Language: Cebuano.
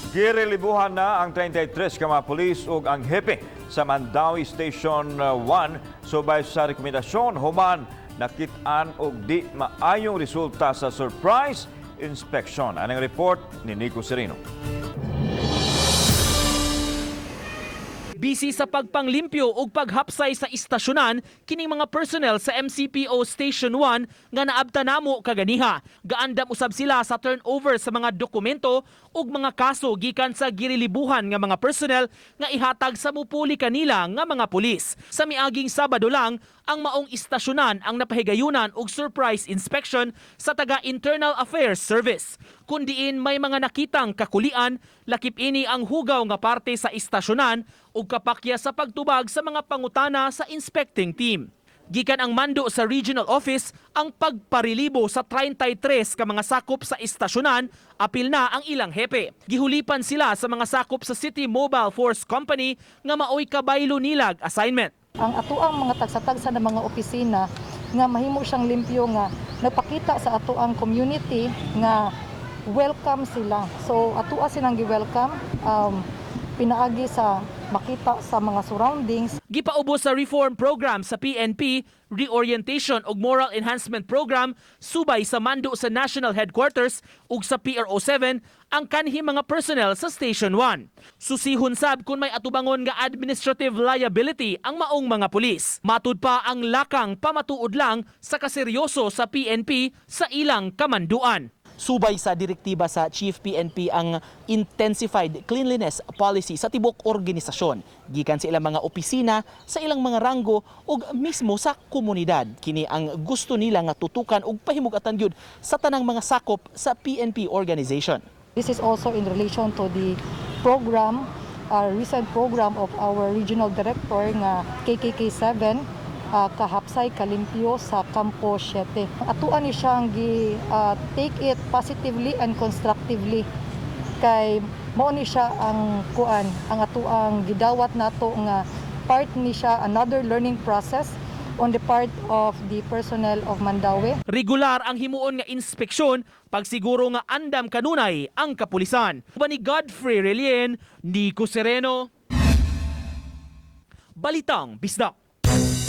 Girelibuhan na ang 33 ka mga pulis ug ang hepe sa Mandaue Station 1 subay sa rekomendasyon human nakit-an og di maayong resulta sa surprise inspection. Anang report ni Nico Sereno. Busy sa pagpanglimpyo ug paghapsay sa istasyonan kining mga personnel sa MCPO Station 1 nga naabta namo kaganiha. Gaandam usab sila sa turnover sa mga dokumento ug mga kaso gikan sa girilibuhan nga mga personnel nga ihatag sa mupuli kanila nga mga pulis. Sa miaging Sabado lang, ang maong istasyonan ang napahigayunan og surprise inspection sa taga Internal Affairs Service. Kun diin may mga nakitang kakulian, lakip ini ang hugaw nga parte sa istasyonan ug kapakya sa pagtubag sa mga pangutana sa inspecting team. Gikan ang mando sa regional office ang pagparelibo sa 33 ka mga sakop sa istasyonan, apil na ang ilang hepe. Gihulipan sila sa mga sakop sa City Mobile Force Company nga maoy kabaylo nilag assignment. Ang atoang mga tagsa-tagsa na mga opisina nga mahimo siyang limpyo nga nagpakita sa atoang community nga welcome sila. So atoa silang gi-welcome pinaagi sa makita sa mga surroundings. Gipaubos sa reform program sa PNP, reorientation ug moral enhancement program subay sa mando sa National Headquarters ug sa PRO7 ang kanhi mga personnel sa Station 1. Susihon sab kung may atubangon nga administrative liability ang maong mga pulis. Matud pa, ang lakang pamatuod lang sa kaseryoso sa PNP sa ilang kamanduan. Subay sa direktiba sa Chief PNP ang intensified cleanliness policy sa tibok organisasyon gikan sa ilang mga opisina, sa ilang mga ranggo ug mismo sa komunidad. Kini ang gusto nila nga tutukan ug pahimugatan gyud sa tanang mga sakop sa PNP organization. This is also in relation to the program, recent program of our regional director nga KKK7, kahapsay kalimpyo sa Kampo 7. Atoa ni siyang gi take it positively and constructively kay mao ni siya ang kuan, ang atoang gidawat nato nga part ni siya, another learning process on the part of the personnel of Mandaue. Regular ang himuon nga inspeksyon pagsiguro nga andam kanunay ang kapulisan. Uban ni Godfrey Relien, Nico Sereno, Balitang Bisdak.